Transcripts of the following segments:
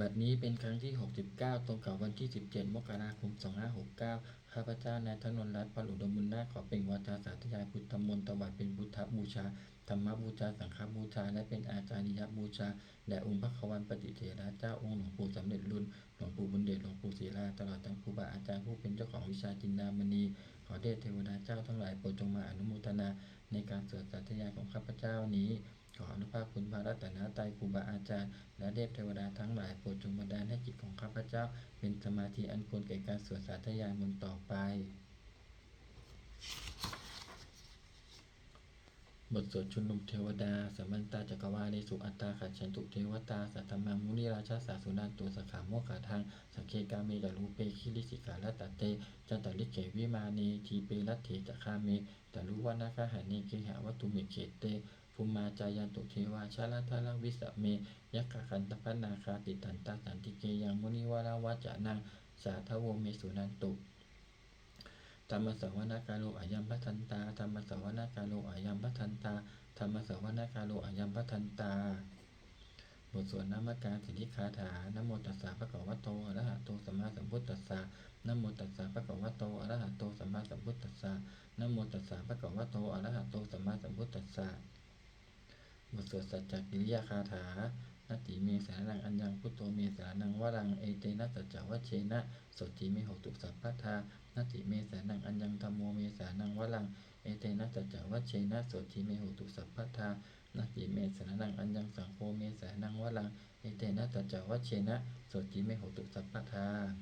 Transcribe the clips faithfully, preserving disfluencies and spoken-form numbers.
บัดนี้เป็นครั้งที่ หกสิบเก้า ตรงกับวันที่ สิบเจ็ด มกราคม สองห้าหกเก้า ข้าพเจ้านายธนนรัตน์ พรอุดมบุญนาถ ขอเปล่งวาจาสาธยายพุทธมนต์ ถวายเป็นพุทธบูชา ธรรมบูชา สังฆบูชา และเป็นอาจาริยบูชา แด่องค์พระควัมปติเถระเจ้า องค์หลวงปู่สำเร็จลุน หลวงปู่บุญเดช หลวงปู่ศิลา ตลอดทั้งครูบาอาจารย์ผู้เป็นเจ้าของวิชาจินดามณี ขอเทพเทวดาเจ้าทั้งหลายโปรดจงมาอนุโมทนาในการสวดสาธยายของข้าพเจ้านี้ ขออานุภาพคุณพระรัตนตรัย ครูบาอาจารย์ และเทพเทวดาทั้งหลายโปรดจงบันดาลให้จิตของข้าพเจ้าเป็นสมาธิอันควรแก่การสวดสาธยายมนต์ต่อไป บทสวดชุมนุมเทวดา Samantā cakkavāḷesu atrāgacchantu devatā, saddhammaṃ munirājassa suṇantu saggamokkhadaṃ. Sagge kāme ca rūpe girisikharataṭe cantalikkhe vimāne, dīpe raṭṭhe ca gāme taruvanagahane gehavatthumhi khette, bhummā cāyantu devā jalathalavisame yakkhagandhabbanāgā, tiṭṭhantā santike yaṃ munivaravacanaṃ sādhavo me suṇantu. Dhammassavanakālo ayam bhadantā. Dhammassavanakālo ayam bhadantā. Dhammassavanakālo ayam bhadantā. บทสวดนมการสิทธิคาถา Namo tassa bhagavato arahato sammāsambuddhassa. Namo tassa bhagavato arahato sammāsambuddhassa. Namo tassa bhagavato arahato sammāsambuddhassa. บทสวดสัจจกิริยาคาถา Natthi me saraṇaṃ aññaṃ, buddho me saraṇaṃ varaṃ, etena saccavajjena sotthi me hotu sabbadā. Natthi me saraṇaṃ aññaṃ, dhammo me saraṇaṃ varaṃ, etena saccavajjena sotthi me hotu sabbadā. Natthi me saraṇaṃ aññaṃ, saṅgho me saraṇaṃ varaṃ, etena saccavajjena sotthi me hotu sabbadā.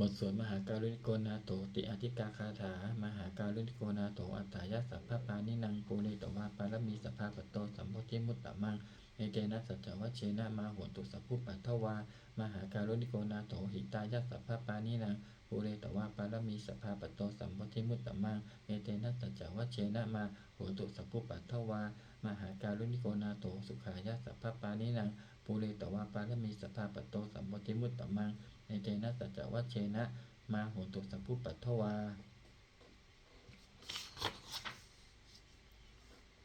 บทสวดมหาการุณิโกนาโถติอาทิกาคาถา Mahākāruṇiko nātho atthāya sabbapāṇinaṃ, pūretvā pāramī sabbā patto sambodhimuttamaṃ, etena saccavajjena mā hontu sabbupaddavā. Mahākāruṇiko nātho hitāya sabbapāṇinaṃ, pūretvā pāramī sabbā patto sambodhimuttamaṃ, etena saccavajjena mā hontu sabbupaddavā. Mahākāruṇiko nātho sukhāya sabbapāṇinaṃ, pūretvā pāramī sabbā patto sambodhimuttamaṃ, etena saccavajjena mā hontu sabbupaddavā.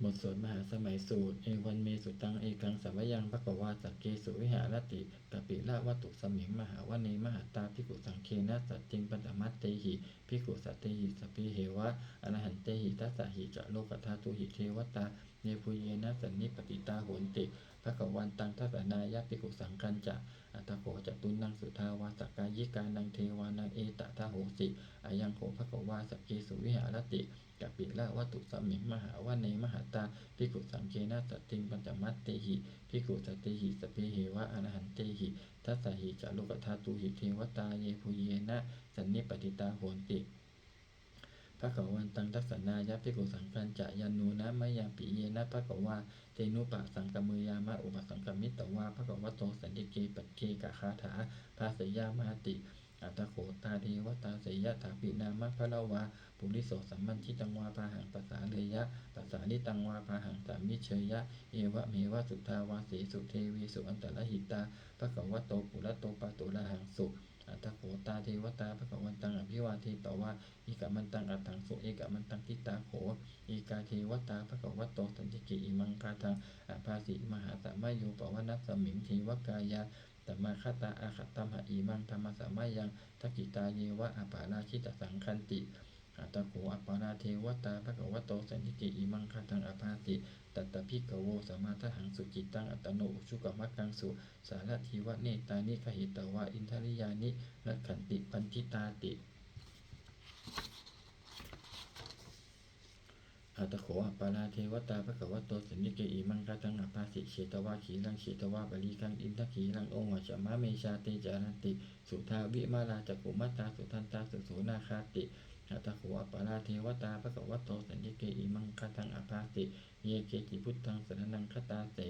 บทสวดมหาสมัยสูตร Evaṃ me sutaṃ. Ekaṃ samayaṃ bhagavā sakkesu viharati kapilavatthusmiṃ mahāvane mahatā bhikkhusaṅghena saddhiṃ pañcamattehi bhikkhusatehi sabbeheva arahantehi. Dasahi ca lokadhātūhi devatā yebhuyyena sannipatitā honti bhagavantaṃ dassanāya bhikkhusaṅghañca. Atha kho catunnaṃ suddhāvāsakāyikānaṃ devānaṃ etadahosi: Ayaṃ kho bhagavā sakkesu viharati kapilavatthusmiṃ mahāvane mahatā bhikkhusaṅghena saddhiṃ pañcamattehi bhikkhusatehi sabbeheva arahantehi. Dasahi ca lokadhātūhi devatā yebhuyyena sannipatitā honti bhagavantaṃ dassanāya bhikkhusaṅghañca. Yannūna mayampi yena bhagavā tenupasaṅkameyyāma, upasaṅkamitvā bhagavato santike paccekagāthā bhāseyyāmāti. Atha kho tā devatā seyyathāpi nāma balavā puriso sammiñjitaṃ vā bāhaṃ pasāreyya, pasāritaṃ vā bāhaṃ sammiñjeyya, evameva suddhāvāsesu devesu antarahitā bhagavato purato pāturahaṃsu. Atha kho tā devatā bhagavantaṃ abhivādetvā ekamantaṃ aṭṭhaṃsu. Ekamantaṃ ṭhitā kho ekā devatā bhagavato santike imaṃ gāthaṃ abhāsi: Mahāsamayo pavanasmiṃ, devakāyā samāgatā, āgatamha imaṃ dhammasamayaṃ, dakkhitāyeva aparājitasaṅghanti. Atha kho aparā devatā bhagavato santike imaṃ gāthaṃ abhāsi: Tatra bhikkhavo samādahaṃsu, cittaṃ attano ujukamakaṃsu, sārathīva nettāni gahetvā, indriyāni rakkhanti paṇḍitāti. Atha kho aparā devatā bhagavato santike imaṃ gāthaṃ abhāsi: Chetvā khīlaṃ chetvā palighaṃ, indakhīlaṃ ohacca manejā, te caranti suddhā vimalā, cakkhumatā sudantā susunāgāti. Atha kho aparā devatā bhagavato santike imaṃ gāthaṃ abhāsi: Ye keci buddhaṃ saraṇaṃ gatāse,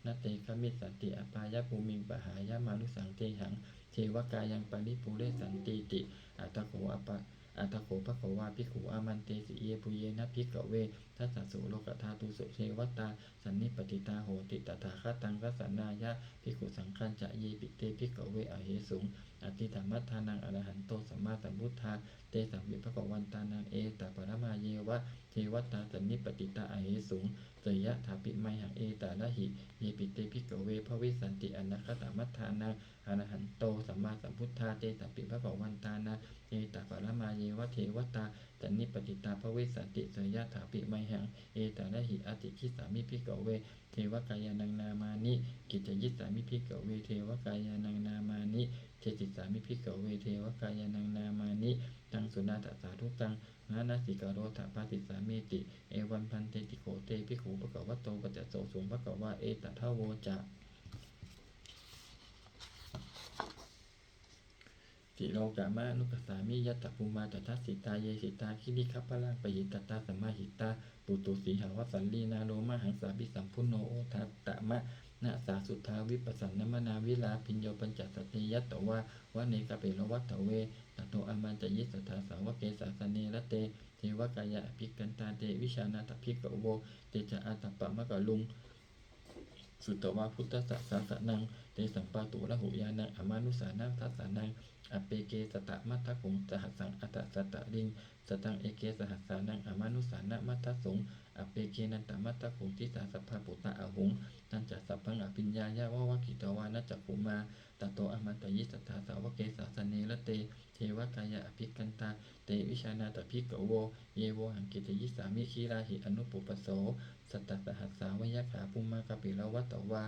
na te gamissanti apāyabhūmiṃ, pahāya mānusaṃ dehaṃ, devakāyaṃ paripūressantīti. Atha kho apa- Atha kho bhagavā bhikkhū āmantesi: Yebhuyyena bhikkhave dasasu lokadhātūsu devatā sannipatitā honti tathāgataṃ dassanāya bhikkhusaṅghañca. Yepi te bhikkhave ahesuṃ atītamaddhānaṃ arahanto sammāsambuddhā, tesampi bhagavantānaṃ etaparamāyeva devatā sannipatitā ahesuṃ, seyyathāpi mayhaṃ etarahi. Yepi te bhikkhave bhavissanti anāgatamaddhānaṃ arahanto sammāsambuddhā, tesampi bhagavantānaṃ etaparamāyeva devatā sannipatitā bhavissanti, seyyathāpi mayhaṃ etarahi. Ācikkhissāmi bhikkhave devakāyānaṃ nāmāni. Kittayissāmi bhikkhave devakāyānaṃ nāmāni. Desissāmi bhikkhave devakāyānaṃ nāmāni. Taṃ suṇātha sādhukaṃ manasikarotha bhāsissāmīti. Evaṃ bhanteti kho te bhikkhū bhagavato paccassosuṃ. Bhagavā etadavoca: Silokamanukassāmi, yattha bhummā tadassitā; ye sitā girigabbharaṃ, pahitattā samāhitā. Puthū sīhāva sallīnā, lomahaṃsābhisambhuno; odātamanasā suddhā, vippasannamanāvilā. Bhiyyo pañcasate ñatvā, vane kāpilavatthave; tato āmantayi satthā, sāvake sāsane rate. Devakāyā abhikkantā, te vijānātha bhikkhavo; te ca ātappamakaruṃ, sutvā buddhassa sāsanaṃ. Tesampāturahu ñāṇaṃ, amanussāna dassanaṃ; appeke satamaddakkhuṃ, sahassaṃ atha sattariṃ. Sataṃ eke sahassānaṃ, amanussānamaddasuṃ; appekenantamaddakkhuṃ, disā sabbā phuṭā ahuṃ. Tañca sabbaṃ abhiññāya, vavakkhitvāna cakkhumā; tato āmantayi satthā, sāvake sāsane rate. Devakāyā abhikkantā, te vijānātha bhikkhavo; ye vohaṃ kittayissāmi, girāhi anupubbaso. Sattasahassā va yakkhā, bhummā kāpilavatthavā;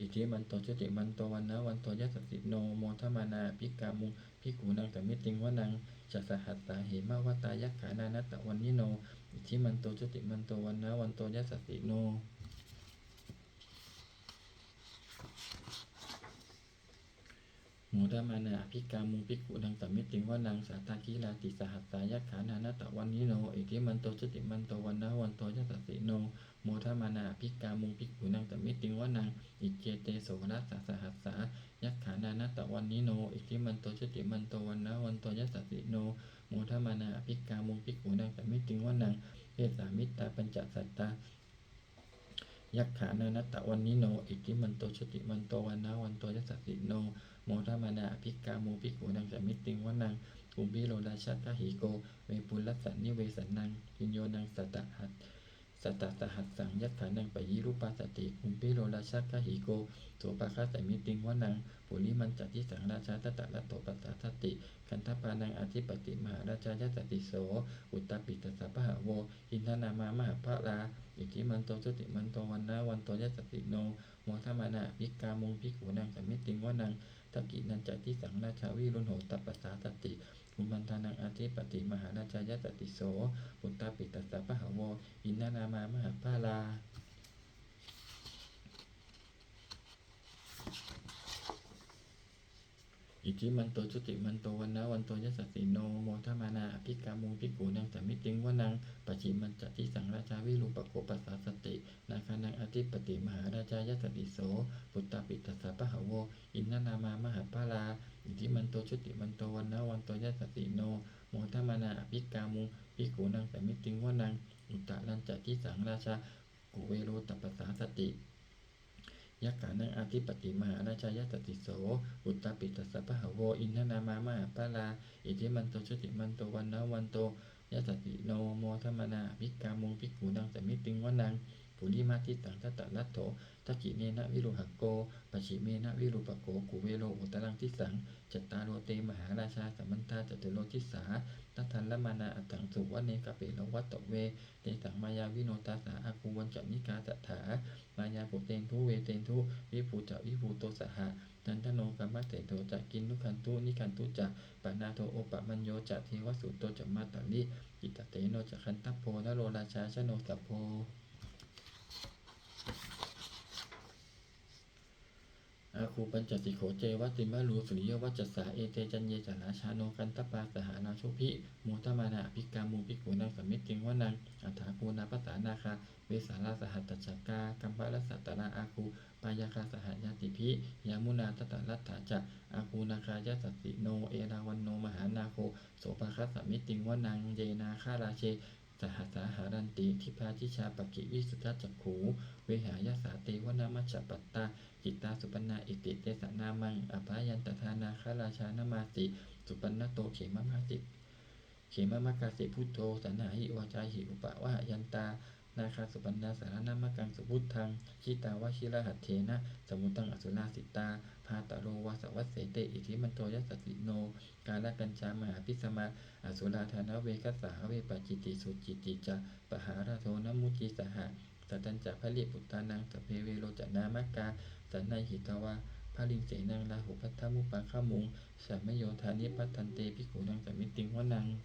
iddhimanto jutimanto, vaṇṇavanto yasassino; modamānā abhikkāmuṃ, bhikkhūnaṃ samitiṃ vanaṃ. Chasahassā hemavatā, yakkhā nānattavaṇṇino; iddhimanto jutimanto, vaṇṇavanto yasassino; modamānā abhikkāmuṃ, bhikkhūnaṃ samitiṃ vanaṃ. Sātāgirā tisahassā, yakkhā nānattavaṇṇino; iddhimanto jutimanto, vaṇṇavanto yasassino; modamānā abhikkāmuṃ, bhikkhūnaṃ samitiṃ vanaṃ. Iccete soḷasasahassā, yakkhā nānattavaṇṇino; iddhimanto jutimanto, vaṇṇavanto yasassino; modamānā abhikkāmuṃ, bhikkhūnaṃ samitiṃ vanaṃ. Vessāmittā pañcasatā, yakkhā nānattavaṇṇino; iddhimanto jutimanto, vaṇṇavanto yasassino; modamānā abhikkāmuṃ, bhikkhūnaṃ samitiṃ vanaṃ. Kumbhīro rājagahiko, vepullassa nivesanaṃ; bhiyyo naṃ sataha- satasahassaṃ, yakkhānaṃ payirupāsati; kumbhīro rājagahiko, sopāga samitiṃ vanaṃ. Purimañca disaṃ rājā, dhataraṭṭho pasāsati; gandhabbānaṃ ādhipati, mahārājā yasassi so. Puttāpi tassa bahavo, indanāmā mahabbalā; iddhimanto jutimanto, vaṇṇavanto yasassino; modamānā abhikkāmuṃ, bhikkhūnaṃ samitiṃ vanaṃ. Dakkhiṇañca disaṃ rājā, virūḷho tappasāsati; kumbhaṇḍānaṃ ādhipati, mahārājā yasassi so. Puttāpi tassa bahavo, indanāmā mahabbalā; iddhimanto jutimanto, vaṇṇavanto yasassino; modamānā abhikkāmuṃ, bhikkhūnaṃ samitiṃ vanaṃ. Pacchimañca disaṃ rājā, virūpakkho pasāsati; nāgānaṃ ādhipati, mahārājā yasassi so. Puttāpi tassa bahavo, indanāmā mahabbalā; iddhimanto jutimanto, vaṇṇavanto yasassino; modamānā abhikkāmuṃ, bhikkhūnaṃ samitiṃ vanaṃ. Uttarañca disaṃ rājā, kuvero tappasāsati; yakkhānaṃ ādhipati, mahārājā yasassi so. Puttāpi tassa bahavo, indanāmā mahabbalā; iddhimanto jutimanto, vaṇṇavanto yasassino; modamānā abhikkāmuṃ, bhikkhūnaṃ samitiṃ vanaṃ. Purimadisaṃ dhataraṭṭho, dakkhiṇena virūḷhako; pacchimena virūpakkho, kuvero uttaraṃ disaṃ. Cattāro te mahārājā, samantā caturo disā; daddallamānā aṭṭhaṃsu, vane kāpilavatthave. Tesaṃ māyāvino dāsā, āgū vañcanikā saṭhā; māyā kuṭeṇḍu veṭeṇḍu, viṭū ca viṭuṭo saha; candano kāmaseṭṭho ca, kinnughaṇḍu nighaṇḍu ca; panādo opamañño ca, devasūto ca mātali; cittaseno ca gandhabbo, naḷorājā janosabho. Āgū pañcasikho ceva, timbarū suriyavaccasā; ete caññe ca rājāno, gandhabbā saha rājubhi; modamānā abhikkāmuṃ, bhikkhūnaṃ samitiṃ vanaṃ. Athāgū nābhasā nāgā, vesālā saha tacchakā; kambalassatarā āgū, pāyāgā saha ñātibhi; yāmunā dhataraṭṭhā ca, āgū nāgā yasassino; erāvaṇo mahānāgo, sopāga samitiṃ vanaṃ. Ye nāgarāje sahasā haranti, dibbā dijā pakkhi visuddhacakkhū; vehāyasā te vanamajjhapattā, citrā supaṇṇā iti tesa nāmaṃ. Abhayantadā nāgarājānamāsi, supaṇṇato khemamakāsi, khemamakāsi buddho; saṇhāhi vācāhi upavhayantā, nāgā supaṇṇā saraṇamakaṃsu buddhaṃ. Jitā vajirahatthena samuddaṃ asurā sitā, bhātaro vāsavassete iddhimanto yasassino. Kālakañjā mahābhismā asurā dānaveghasā, vepacitti sucitti ca pahārādo namucī saha. Satañca baliputtānaṃ sabbe verocanāmakā, sannayhitvā baliṃ senaṃ rāhubhaddamupāgamuṃ. Samayodāni bhaddante bhikkhūnaṃ samitiṃ vanaṃ.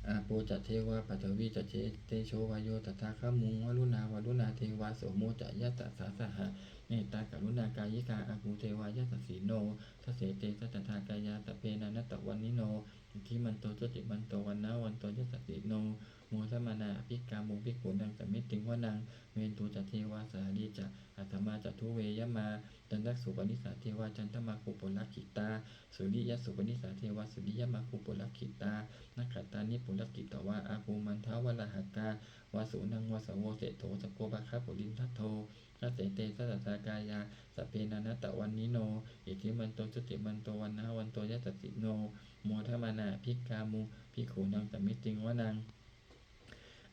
Āpo ca devā paṭhavī ca te- tejo vāyo tadāgamuṃ, varuṇā vāruṇā devā somo ca yasasā saha. Mettākaruṇākāyikā āgū devā yasassino, dasete dasadhā kāyā sabbe nānattavaṇṇino, iddhimanto jutimanto vaṇṇavanto yasassino, modamānā abhikkāmuṃ bhikkhūnaṃ samitiṃ vanaṃ. Veṇḍū ca devā sahalī ca asamā ca duve yamā, candassūpanisā devā candamāgū purakkhitā, suriyassūpanisā devā suriyamāgū purakkhitā, nakkhattāni purakkhitvā āgū mandavalāhakā, vasūnaṃ vāsavo seṭṭho sakkopāga purindado, dasete dasadhā kāyā sabbe nānattavaṇṇino, iddhimanto jutimanto vaṇṇavanto yasassino, modamānā abhikkāmuṃ bhikkhūnaṃ samitiṃ vanaṃ.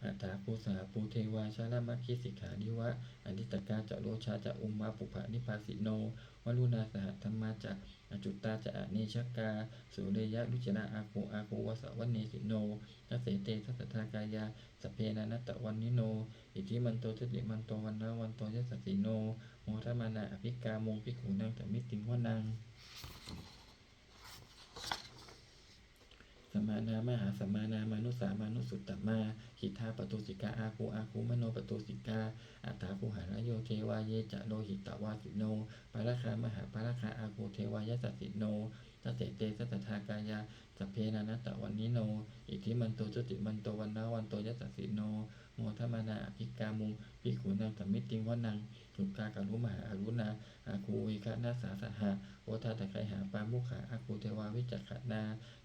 Athāgū sahabhū devā jalamaggisikhāriva, ariṭṭhakā ca rojā ca ummāpupphanibhāsino, varuṇā sahadhammā ca accutā ca anejakā, sūleyyarucirā āgū āgū vāsavanesino, dasete dasadhā kāyā sabbe nānattavaṇṇino, iddhimanto jutimanto vaṇṇavanto yasassino, modamānā abhikkāmuṃ bhikkhūnaṃ samitiṃ vanaṃ. Samānā mahāsamānā mānusā mānusuttamā, khiḍḍāpadūsikā āgū āgū manopadūsikā, athāgū harayo devā ye ca lohitavāsino, pāragā mahāpāragā āgū devā yasassino, dasete dasadhā kāyā sabbe nānattavaṇṇino, iddhimanto jutimanto vaṇṇavanto yasassino, modamānā abhikkāmuṃ bhikkhūnaṃ samitiṃ vanaṃ. Sukkā karumhā aruṇā āgū veghanasā saha, odātagayhā pāmokkhā āgū devā vicakkhaṇā,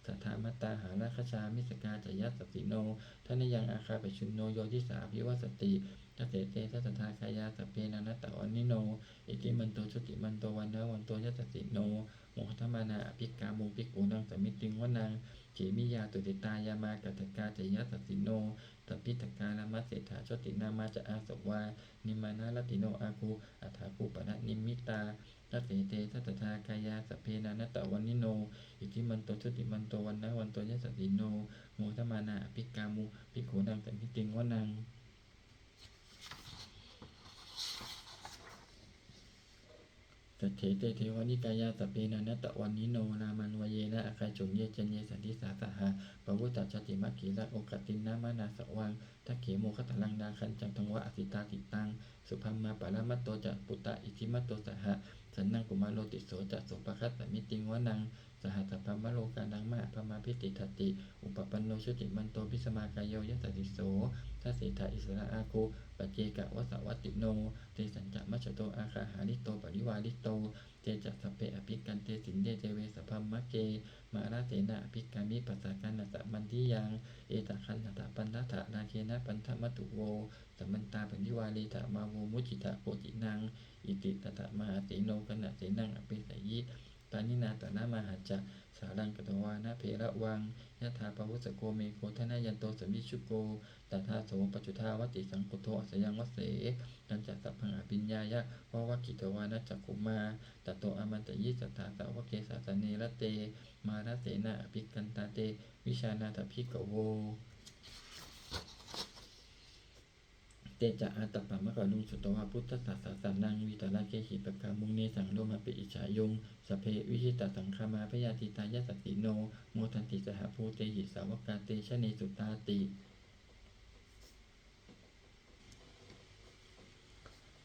sadāmattā hāragajā missakā ca yasassino, thanayaṃ āgā pajjunno yo disā abhivassati, dasete dasadhā kāyā sabbe nānattavaṇṇino, iddhimanto jutimanto vaṇṇavanto yasassino, modamānā abhikkāmuṃ bhikkhūnaṃ samitiṃ vanaṃ. Khemiyā tusitā yāmā kaṭṭhakā ca yasassino, lambitakā lāmaseṭṭhā jotināmā ca āsavā, nimmānaratino āgū athāgū paranimmitā, dasete dasadhā kāyā sabbe nānattavaṇṇino, iddhimanto jutimanto vaṇṇavanto yasassino, modamānā abhikkāmuṃ bhikkhūnaṃ samitiṃ vanaṃ. Saṭṭhete devanikāyā sabbe nānattavaṇṇino, nāmanvayena āgañchuṃ ye caññe sadisā saha, pavutthajātimakkhīlaṃ oghatiṇṇamanāsavaṃ, dakkhemoghataraṃ nāgaṃ candaṃva asitātitaṃ, subrahmā paramatto ca puttā iddhimato saha, sanaṅkumāro tisso ca sopāga samitiṃ vanaṃ. Sahassabrahmalokānaṃ mahābrahmābhitiṭṭhati, upapanno jutimanto bhismākāyo yasassi so, dasettha issarā āgū paccekavasavattino, tesañca majjhato āgā hārito parivārito, te ca sabbe abhikkante sinde deve sabrahmake, mārasenā abhikkāmi passa kaṇhassa mandiyaṃ, etha gaṇhatha bandhatha rāgena bandhamatthu vo, samantā parivāretha mā vo muñcittha koci naṃ. Iti tattha mahāseno kaṇhasenaṃ apesayi, pāṇinā talamāhacca saraṃ katvāna bheravaṃ, yathā pāvussako megho thanayanto savijjuko, tadā so paccudāvatti saṅkuddho asayaṃvase, tañca sabbaṃ abhiññāya vavakkhitvāna cakkhumā, tato āmantayi satthā sāvake sāsane rate, mārasenā abhikkantā te vijānātha bhikkhavo. Te ca ātappamakaruṃ sutvā buddhassa sāsanaṃ, vītarāgehi pakkāmuṃ nesaṃ lomampi iñjayuṃ. Sabbe vijitasaṅgāmā bhayātītā yasassino, modanti saha bhūtehi sāvakā te janesutāti.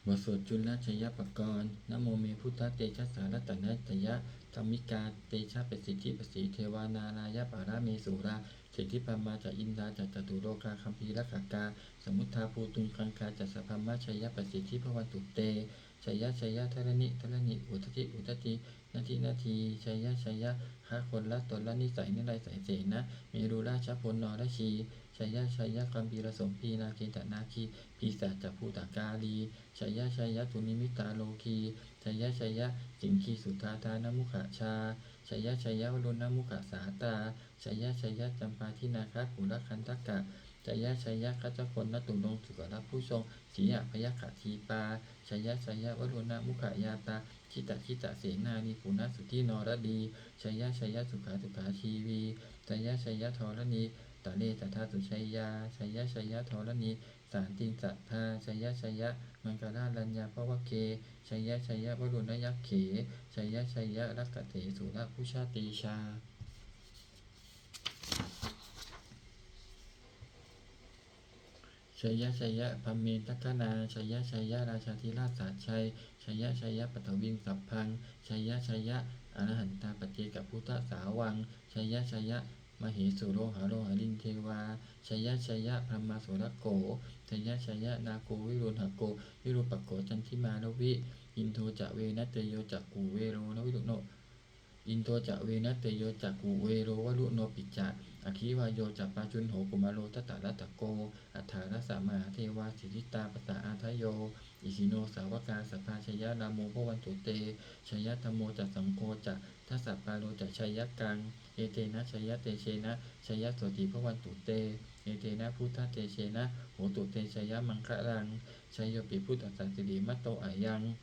บทสวดจุลชัยปกรณ์ Namo me buddhatejasā ratanattayadhammikā tejapasiddhi pasīdevā nārāyaparamesurā siddhibrahmā ca indā ca catulokā gambhīrakkhakā samuddā bhūtuṃ gaṅgā ca sabrahmajayapasiddhi bhavantu te. Jaya jaya dharaṇi dharaṇī udadhi udadhi nadī nadī, jaya jaya gagonlatonlanisai niraisaisena merurājabalanarajī, jaya jaya gambhīrasombhī nāgendanāgī pisācabhūtakālī, jaya jaya dunnimittarogī, jaya jaya siṅgīsudādānamukhajā, Jaya jaya varuṇṇamukhasātrā, jaya jaya campādināgakulagandhaka, jaya jaya gajjagonnaturong sukarabhujong siyabhayagadhipā, jaya jaya varuṇṇamukhayātrā, jita jita senārī puna sudhī noradī, jaya jaya sukhā sukhā jīvī, jaya jaya dharaṇītale sadā sujayā, jaya jaya dharaṇī santin sadā, jaya jaya maṅkarāraññā bhavagge, jaya jaya varuṇṇayakkhe, jaya jaya rakkhase surabhujatejā. Jaya jaya brahmendagaṇā, jaya jaya rājādhirāja sājjai, jaya jaya paṭhaviṃ sabbaṃ, jaya jaya arahantā paccekabuddhasāvaṃ, jaya jaya mahesuro haro harindevā, jaya jaya brahmā surakkho, jaya jaya nāgo viruḷhako virūpakkho candimā ravi, indo ca venateyyo ca kuvero naviruḷho, indo ca venateyyo ca kuvero varuṇopi ca, aggi vāyo ca pājuṇho kumāro dhataraṭṭhako, aṭṭhārasa mahādevā siddhitāpasa-ādayo, isino sāvakā sabbā jaya rāmo bhavantu te, jaya dhammo ca saṅgho ca dasapālo ca jayakaṃ, etena jayatejena jayasotthī bhavantu te, etena buddhatejena hotu te jayamaṅgalaṃ. Jayopi buddhassa sirīmato ayaṃ,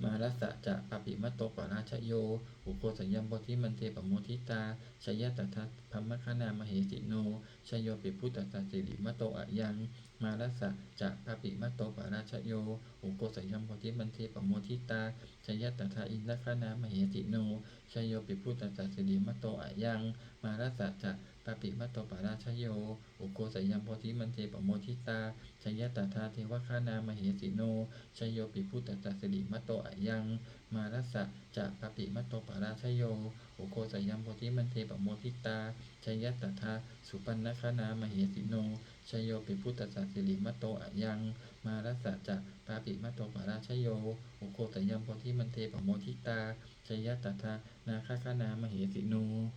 mārassa ca pāpimato parājayo, ugghosayaṃ bodhimaṇḍe pamoditā, jaya tadā brahmagaṇā mahesino. Jayopi buddhassa sirīmato ayaṃ, mārassa ca pāpimato parājayo, ugghosayaṃ bodhimaṇḍe pamoditā, jaya tadā indagaṇā mahesino. Jayopi buddhassa sirīmato ayaṃ, mārassa ca pāpimato parājayo, ugghosayaṃ bodhimaṇḍe pamoditā, jaya tadā devagaṇā mahesino. Jayopi buddhassa sirīmato ayaṃ, mārassa ca pāpimato parājayo, ugghosayaṃ bodhimaṇḍe pamoditā, jaya tadā supaṇṇagaṇā mahesino. Jayopi buddhassa sirīmato ayaṃ, mārassa ca pāpimato parājayo, ugghosayaṃ bodhimaṇḍe pamoditā, jaya tadā nāgagaṇā mahesino.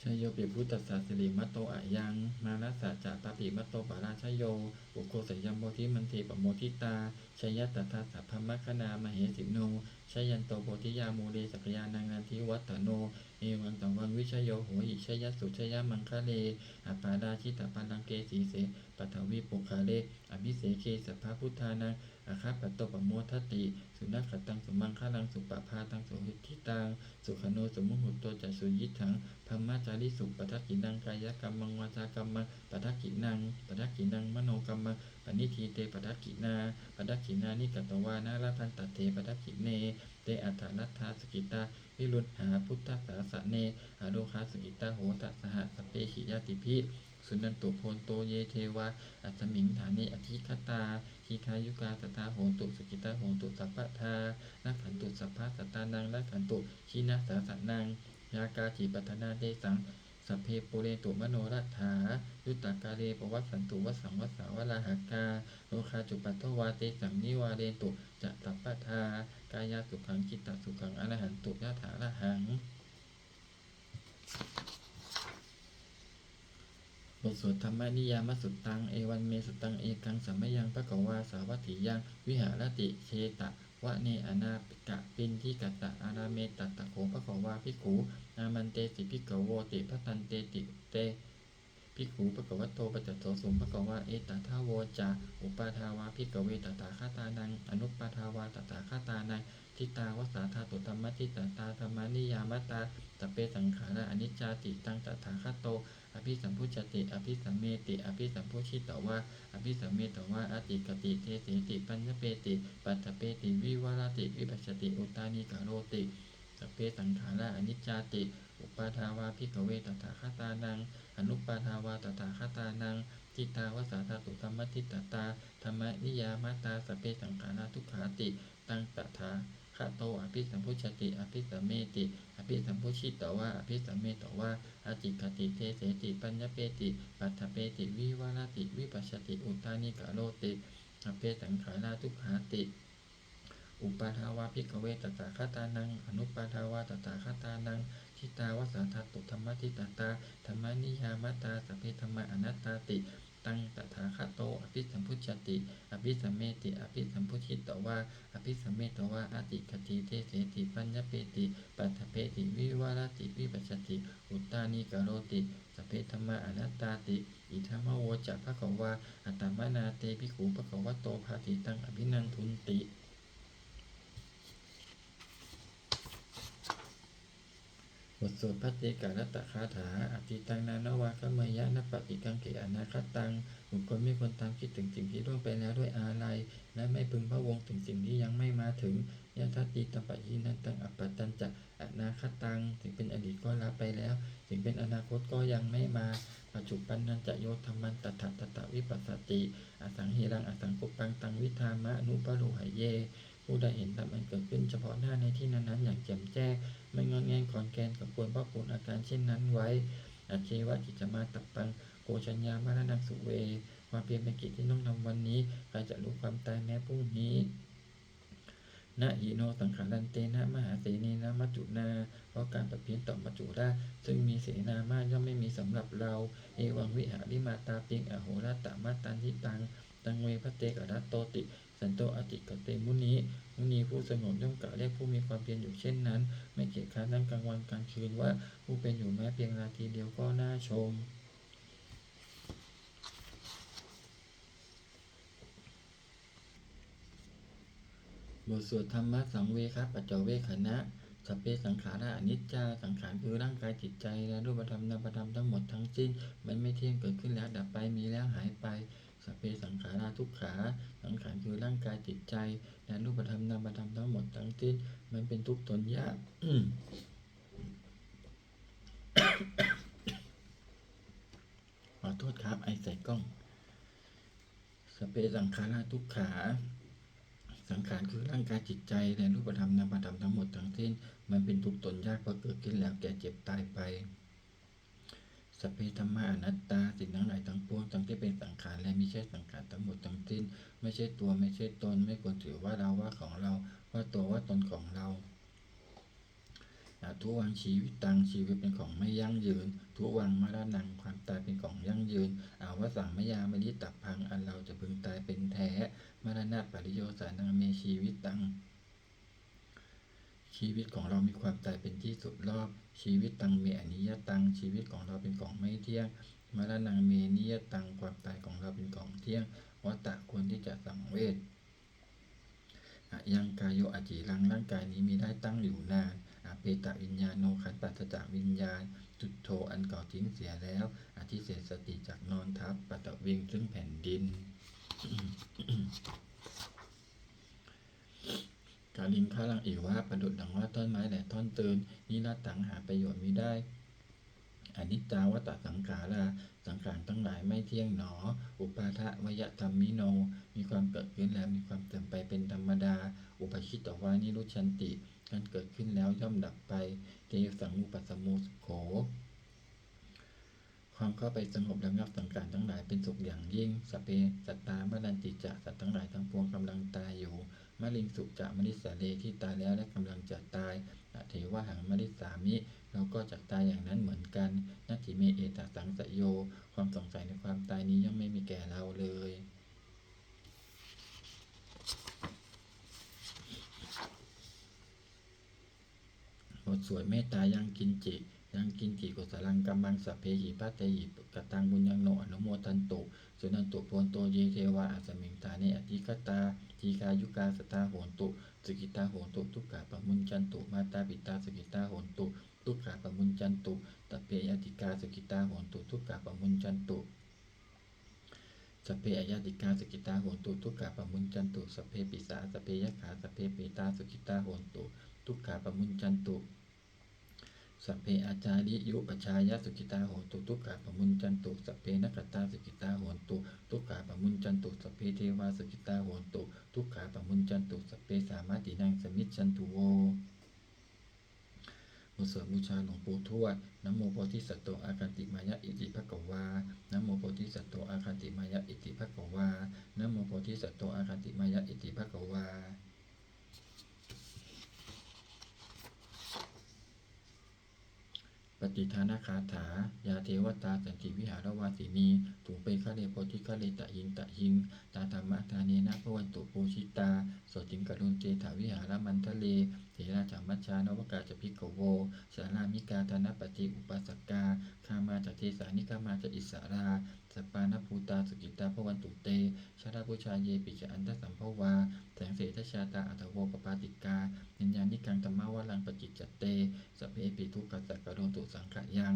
Jayopi buddhassa sirīmato ayaṃ, mārassa ca pāpimato parājayo, ugghosayaṃ bodhimaṇḍe pamoditā, jaya tadā sabrahmagaṇā mahesino. Jayanto bodhiyā mūle sakyānaṃ nandivaḍḍhano, evaṃ tvaṃ vijayo hohi jayassu jayamaṅgale, aparājitapallaṅke sīse paṭhavipokkhare, abhiseke sabbabuddhānaṃ aggappatto pamodati. Sunakkhattaṃ sumaṅgalaṃ supabhātaṃ suhuṭṭhitaṃ, sukhaṇo sumuhutto ca suyiṭṭhaṃ brahmacārisu. Padakkhiṇaṃ kāyakammaṃ vācākammaṃ padakkhiṇaṃ, padakkhiṇaṃ manokammaṃ paṇidhī te padakkhiṇā. Padakkhiṇāni katvāna labhantatthe padakkhiṇe. Te atthaladdhā sukhitā viruḷhā buddhasāsane, arogā sukhitā hotha saha sabbehi ñātibhi. Suṇantu bhonto ye devā asmiṃ ṭhāne adhigatā, dīghāyukā sadā hontu, sukhitā hontu sabbadā. Rakkhantu sabbasattānaṃ, rakkhantu jinasāsanaṃ. Yā kāci patthanā tesaṃ, sabbe pūrentu manorathā. Yuttakāle pavassantu, vassaṃ vassā valāhakā. Rogā cupaddavā tesaṃ, nivārentu ca sabbadā. Kāyasukhaṃ cittasukhaṃ, arahantu yathārahaṃ. บทสวด Dhammaniyāmasuttaṃ. Evaṃ me sutaṃ. Ekaṃ samayaṃ bhagavā sāvatthiyaṃ viharati jetavane anāthapiṇḍikassa ārāme. Tatra kho bhagavā bhikkhū āmantesi bhikkhavoti. Bhadanteti te bhikkhū bhagavato paccassosuṃ. Bhagavā etadavoca. Uppādā vā bhikkhave tathāgatānaṃ anuppādā vā tathāgatānaṃ, ṭhitā va sā dhātu dhammaṭṭhitatā dhammaniyāmatā, sabbe saṅkhārā aniccāti. Taṃ tathāgato abhisambujjhati abhisameti. Abhisambujjhitvā abhisametvā ācikkhati deseti paññapeti paṭṭhapeti vivarati vibhajati uttānīkaroti. Sabbe saṅkhārā aniccāti. Uppādā vā bhikkhave tathāgatānaṃ anuppādā vā tathāgatānaṃ, ṭhitā va sā dhātu dhammaṭṭhitatā dhammaniyāmatā, sabbe saṅkhārā dukkhāti. Taṃ tathāgato abhisambujjhati abhisameti. Abhisambujjhitvā abhisametvā ācikkhati deseti paññapeti paṭṭhapeti vivarati vibhajati uttānīkaroti. Sabbe saṅkhārā dukkhāti. Uppādā vā bhikkhave tathāgatānaṃ anuppādā vā tathāgatānaṃ, ṭhitā va sā dhātu dhammaṭṭhitatā dhammaniyāmatā, sabbe dhammā anattāti. taṃ tathāgato abhisambujjhati abhisameti. Abhisambujjhitvā abhisametvā ācikkhati deseti paññapeti paṭṭhapeti vivarati vibhajati uttānīkaroti sabbe dhammā anattāti. Idamavoca bhagavā. Attamanā te bhikkhū bhagavato bhāsitaṃ abhinandunti. บทสวดภัทเทกรัตตคาถา Atītaṃ nānvāgameyya nappaṭikaṅkhe anāgataṃ. บุคคลไม่ควรตามคิดถึงสิ่งที่ล่วงไปแล้วด้วยอาลัย และไม่พึงพะวงถึงสิ่งที่ยังไม่มาถึง Yadatītampahīnantaṃ appattañca anāgataṃ. สิ่งเป็นอดีตก็ละไปแล้ว สิ่งเป็นอนาคตก็ยังไม่มา Paccuppannañca yo dhammaṃ tattha tattha vipassati asaṃhiraṃ asaṅkuppaṃ taṃ viddhā manubrūhaye. ผู้ใดเห็นธรรมอันเกิดขึ้นเฉพาะหน้าในที่นั้นๆอย่างแจ่มแจ้ง ไม่ง่อนแง่นคลอนแคลน สำควรพอกพูนอาการเช่นนั้นไว้ Ajjeva kiccamātappaṃ ko jaññā maraṇaṃ suve. ความเพียรเป็นกิจที่ต้องทำวันนี้ ใครจะรู้ความตายแม้พรุ่งนี้ Na hi no saṅgarantena mahāsenena maccunā. เพราะการผัดเพี้ยนต่อมัจจุราชซึ่งมีเสนามากย่อมไม่มีสำหรับเรา Evaṃ vihārimātāpiṃ ahorattamatanditaṃ taṃ ve bhaddekarattoti santo ācikkhate muni. มุนีผู้สงบย่อมกล่าวเรียกผู้มีความเพียรอยู่เช่นนั้น ไม่เกียจคร้านทั้งกลางวันกลางคืนว่า ผู้เป็นอยู่แม้เพียงราตรีเดียวก็น่าชม บทสวดธรรมสังเวคปัจจเวกขณะ Sabbe saṅkhārā aniccā. สังขารคือร่างกายจิตใจและรูปธรรมนามธรรมทั้งหมดทั้งสิ้น มันไม่เที่ยง เกิดขึ้นแล้วดับไป มีแล้วหายไป Sabbe saṅkhārā dukkhā. สังขารคือร่างกายจิตใจและรูปธรรมนามธรรมทั้งหมดทั้งสิ้น มันเป็นทุกข์ทนยาก ขอโทษครับ ไอใส่กล้อง Sabbe saṅkhārā dukkhā. สังขารคือร่างกายจิตใจและรูปธรรมนามธรรมทั้งหมดทั้งสิ้น มันเป็นทุกข์ทนยาก เพราะเกิดขึ้นแล้วแก่เจ็บตายไป Sabbe dhammā anattā. สิ่งทั้งหลายทั้งปวง ทั้งที่เป็นสังขารและมิใช่สังขารทั้งหมดทั้งสิ้น ไม่ใช่ตัว ไม่ใช่ตน ไม่ควรถือว่าเราว่าของเรา ว่าตัวว่าตนของเรา Adhuvaṃ jīvitaṃ. ชีวิตเป็นของไม่ยั่งยืน Dhuvaṃ maraṇaṃ. ความตายเป็นของยั่งยืน Avassaṃ mayā maritabbaṃ. อันเราจะพึงตายเป็นแท้ Maraṇapariyosānaṃ me jīvitaṃ. ชีวิตของเรามีความตายเป็นที่สุดรอบ Jīvitaṃ me aniyataṃ. ชีวิตของเราเป็นของไม่เที่ยง Maraṇaṃ me niyataṃ. ความตายของเราเป็นของเที่ยง Vata. ควรที่จะสังเวช Ayaṃ kāyo aciraṃ. ร่างกายนี้มิได้ตั้งอยู่นาน Apetaviññāṇo. ครั้นปราศจากวิญญาณ Chuḍḍho. อันเขาทิ้งเสียแล้ว Adhisessati. จักนอนทับ Paṭhaviṃ. ซึ่งแผ่นดิน Kaliṅgaraṃ iva. ประดุจดังว่าท่อนไม้และท่อนฟืน Niratthaṃ. หาประโยชน์มิได้ Aniccā vata saṅkhārā. สังขารทั้งหลายไม่เที่ยงหนอ Uppādavayadhammino. มีความเกิดขึ้นแล้วมีความเสื่อมไปเป็นธรรมดา Uppajjitvā nirujjhanti. การเกิดขึ้นแล้วย่อมดับไป Tesaṃ vūpasamo sukho. ความเข้าไปสงบระงับสังขารทั้งหลายเป็นสุขอย่างยิ่ง Sabbe sattā maranti ca. สัตว์ทั้งหลายทั้งปวงกำลังตายอยู่ Mariṃsu ca marissare. ที่ตายแล้วและกำลังจะตาย Tathevāhaṃ marissāmi. เราก็จักตายอย่างนั้นเหมือนกัน Natthi me ettha saṃsayo. ความสงสัยในความตายนี้ย่อมไม่มีแก่เราเลย บทสวดเมตตา Yaṅkiñci. Yaṅkiñci kusalaṃ kammaṃ sabbehi katehi kataṃ puññaṃ no anumodantu. Suṇantu bhonto ye devā asmiṃ ṭhāne adhigatā. Dīghāyukā sadā hontu, sukhitā hontu, dukkhā pamuñcantu. Mātāpitā sukhitā hontu, dukkhā pamuñcantu. Sabbe ñātikā sukhitā hontu, dukkhā pamuñcantu. Sabbe aññātikā sukhitā hontu, dukkhā pamuñcantu. Sabbe pisā sabbe yakkhā sabbe petā sukhitā hontu, dukkhā pamuñcantu. Sabbe ācariyupajjhāyā sukhitā hontu, dukkhā pamuñcantu. Sabbe nakkhattā sukhitā hontu, dukkhā pamuñcantu. Sabbe devā sukhitā hontu, dukkhā pamuñcantu. Sabbe sampattīnaṃ samijjhantu vo. บทสวดบูชาหลวงปู่ทวด Namo bodhisatto āgantimāya iti bhagavā. Namo bodhisatto āgantimāya iti bhagavā. Namo bodhisatto āgantimāya iti bhagavā. Pattidānagāthā. Yā devatā santi vihāravāsinī, thūpe ghare bodhighare tahiṃ tahiṃ, tā dhammadānena bhavantu pūjitā, sotthiṃ karontedha vihāramaṇḍale. Therā ca majjhā navakā ca bhikkhavo, sārāmikā dānapatī upāsakā, gāmā ca desā nigamā ca issarā, sappāṇabhūtā sukhitā bhavantu te. Jalābujā yepi ca aṇḍasambhavā, saṃsedajātā athavopapātikā, niyyānikaṃ dhammavaraṃ paṭicca te, sabbepi dukkhassa karontu saṅkhayaṃ.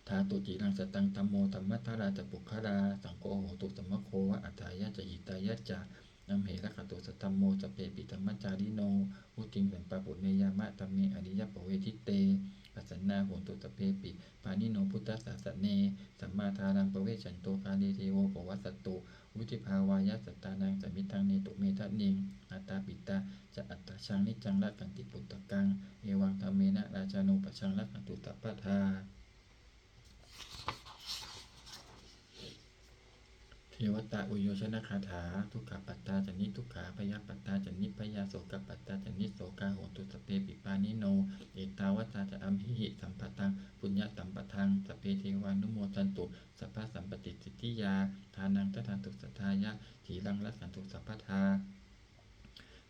Ṭhātu ciraṃ sataṃ dhammo, dhammaddharā ca puggalā, saṅgho hotu samaggo va, atthāya ca hitāya ca. Amhe rakkhatu saddhammo, sabbepi dhammacārino, vuḍḍhiṃ sampāpuṇeyyāma, dhamme ariyappavedite. Pasannā hontu sabbepi, pāṇino buddhasāsane, sammā dhāraṃ pavecchanto, kāle devo pavassatu, vuḍḍhibhāvāya sattānaṃ, samiddhaṃ netu medaniṃ. Mātā pitā ca atrajaṃ, niccaṃ rakkhanti puttakaṃ, evaṃ dhammena rājāno, pajaṃ rakkhantu sabbadā. Devatāuyyojanagāthā. Dukkhappattā ca niddukkhā, bhayappattā ca nibbhayā, sokappattā ca nissokā, hontu sabbepi pāṇino. Ettāvatā ca amhehi, sambhataṃ puññasampadaṃ, sabbe devānumodantu, sabbasampattisiddhiyā. Dānaṃ dadantu saddhāya, sīlaṃ rakkhantu sabbadā,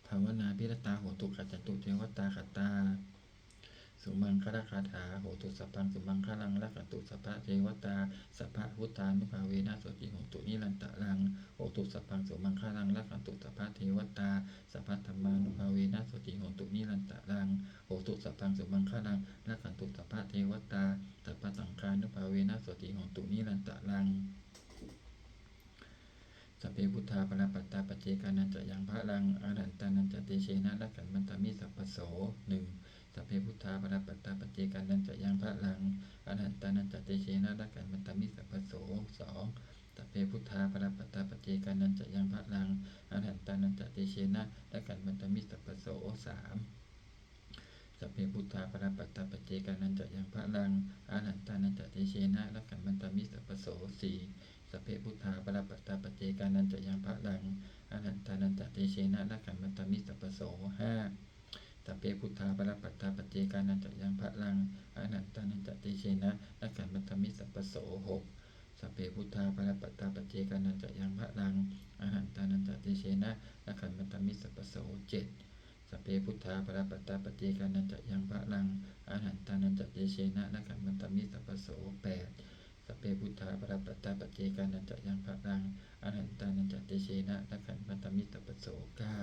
bhāvanābhiratā hontu, gacchantu devatāgatā. Sumaṅgalagāthā. Hotu sabbaṃ sumaṅgalaṃ, rakkhantu sabbadevatā, sabbabuddhānubhāvena, sotthī hontu nirantaraṃ. Hotu sabbaṃ sumaṅgalaṃ, rakkhantu sabbadevatā, sabbadhammānubhāvena, sotthī hontu nirantaraṃ. Hotu sabbaṃ sumaṅgalaṃ, rakkhantu sabbadevatā, sabbasaṅghānubhāvena, sotthī hontu nirantaraṃ. Sabbe buddhā balappattā, paccekānañca yaṃ balaṃ, arahantānañca tejena, rakkhaṃ bandhāmi sabbaso. หนึ่ง Sabbe buddhā balappattā, paccekānañca yaṃ balaṃ, arahantānañca tejena, rakkhaṃ bandhāmi sabbaso. สอง Sabbe buddhā balappattā, paccekānañca yaṃ balaṃ, arahantānañca tejena, rakkhaṃ bandhāmi sabbaso. สาม Sabbe buddhā balappattā, paccekānañca yaṃ balaṃ, arahantānañca tejena, rakkhaṃ bandhāmi sabbaso. สี่ Sabbe buddhā balappattā, paccekānañca yaṃ balaṃ, arahantānañca tejena, rakkhaṃ bandhāmi sabbaso. ห้า Sabbe buddhā balappattā, paccekānañca yaṃ balaṃ, arahantānañca tejena, rakkhaṃ bandhāmi sabbaso. หก Sabbe buddhā balappattā, paccekānañca yaṃ balaṃ, arahantānañca tejena, rakkhaṃ bandhāmi sabbaso. เจ็ด Sabbe buddhā balappattā, paccekānañca yaṃ balaṃ, arahantānañca tejena, rakkhaṃ bandhāmi sabbaso. แปด Sabbe buddhā balappattā, paccekānañca yaṃ balaṃ, arahantānañca tejena, rakkhaṃ bandhāmi sabbaso. เก้า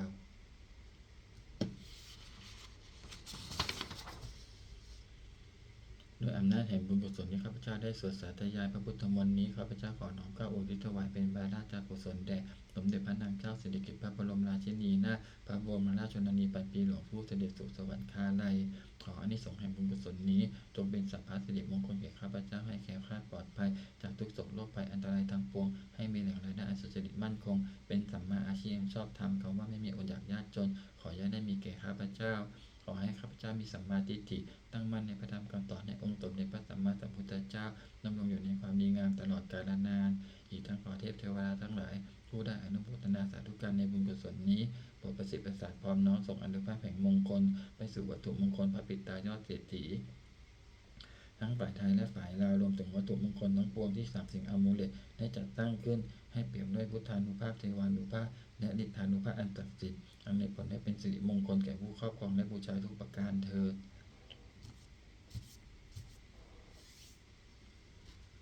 ด้วยอำนาจแห่งบุญกุศลที่ข้าพเจ้าได้สวดสาธยายพระพุทธมนต์นี้ ข้าพเจ้าขอน้อมเกล้าอุทิศถวายเป็นพระราชกุศลแด่สมเด็จพระนางเจ้าสิริกิติ์พระบรมราชินีนาถ พระบรมราชชนนีพันปีหลวงผู้เสด็จสู่สวรรคาลัย ขออานิสงส์แห่งบุญกุศลนี้จงเป็นสัพพสิริมงคลแก่ข้าพเจ้า ให้แคล้วคลาดปลอดภัยจากทุกข์โศกโรคภัยอันตรายทั้งปวง ให้มีแหล่งรายได้อันสุจริตมั่นคง เป็นสัมมาอาชีพชอบธรรม คำว่าไม่มีอดอยากยากจน ขออย่าได้มีแก่ข้าพเจ้า ขอให้ข้าพเจ้ามีสัมมาทิฏฐิ ตั้งมั่นในพระธรรมคำสอนแห่งองค์สมเด็จพระสัมมาสัมพุทธเจ้า ดำรงอยู่ในความดีงามตลอดกาลนาน อีกทั้งขอเทพเทวดาทั้งหลาย ผู้ได้อนุโมทนาสาธุการในบุญกุศลนี้ โปรดประสิทธิ์ประสาทพร้อมน้อมส่งอานุภาพแห่งมงคล ไปสู่วัตถุมงคลพระปิดตายอดเศรษฐี ทั้งฝ่ายไทยและฝ่ายลาว รวมถึงวัตถุมงคลทั้งปวงที่สามสิงห์อามูเลตได้จัดตั้งขึ้น ให้เปี่ยมด้วยพุทธานุภาพ เทวานุภาพ และฤทธานุภาพอันศักดิ์สิทธิ์ อำนวยผลให้เป็นสิริมงคลแก่ผู้ครอบครองและบูชาทุกประการเทอญ